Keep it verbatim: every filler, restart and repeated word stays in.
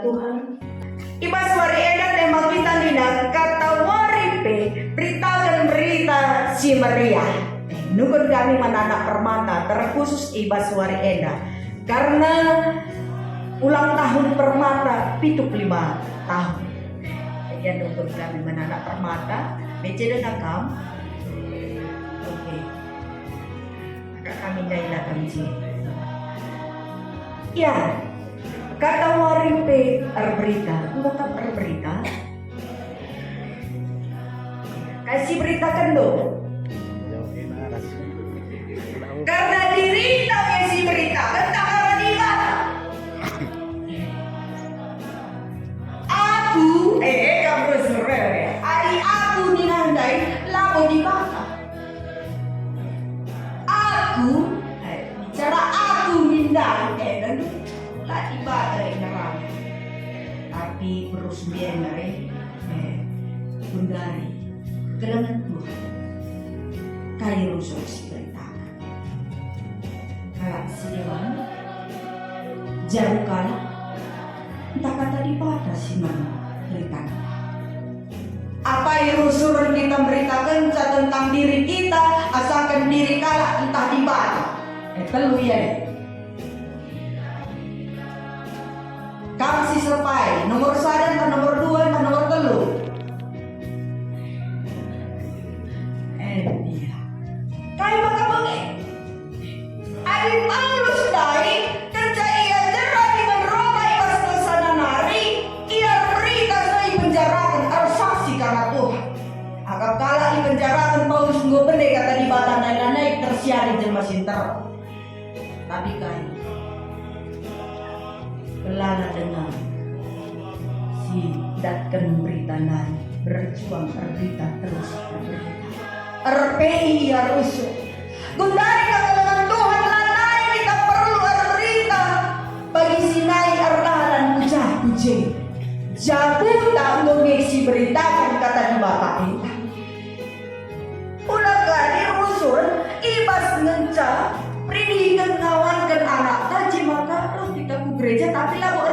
Tuhan. I bas wari enda tema kita nina kata wari pe beritaken Berita Si Meriah. Eh, nungkun kami man anak Permata, terkhusus i bas wari enda. Karena ulang tahun Permata pitu puluh lima tahun. Jadi nungkun kami man anak Permata, meceda kam? Oke. Maka kami ndai la kam je. Ya, kata wari pe erberita, enggo kam erberita? Kai si beritaken do? Karena dirinta pe si beritaken, tah karena Dibata. Aku, eh, eh, kam rusur, eh, eh. Ari aku nina ndai, labo Dibata. Aku, eh, bicara aku min ndai, eh, dan la Dibata yang ngerana. Tapi berus mbiar, eh, eh, gundari kelengen Tuhan. Kai rusur si beritaken. Kalak si deban, jabu kalak, ntah kata Dibata si man beritana. Apai rusuren kita mberitakenca tentang diri kita, asaken diri kalak ntah Dibata? Eh, telu ia e. Kam si sepai, nomor sada ntah nomor dua ntah nomor telu? Eh, iya. Kai maka bage? Adi Paulus ndai, kenca ia jera dingen Roma i bas nusana nari, ia erberita seh ipenjaraken, ersaksi karena Tuhan. Akap kalak ipenjaraken Paulus enggo bene kata Dibata ndai lanai tersiari jelma si nterem. Tapi kai? Kelala denga si datken berita ndai, berjuang erberita terus erberita. Erpei ia rusur. Gundari kekelengen Tuhan lanai kita perlu erberita. Bagi si ndai erdalan ku jah ku je. Jabuta enggo nge si beritaken kata Dibata enda. Ula kari rusur i bas ngenca peridiken ngawanken anakta, je maka reh kita ku gereja tapi labo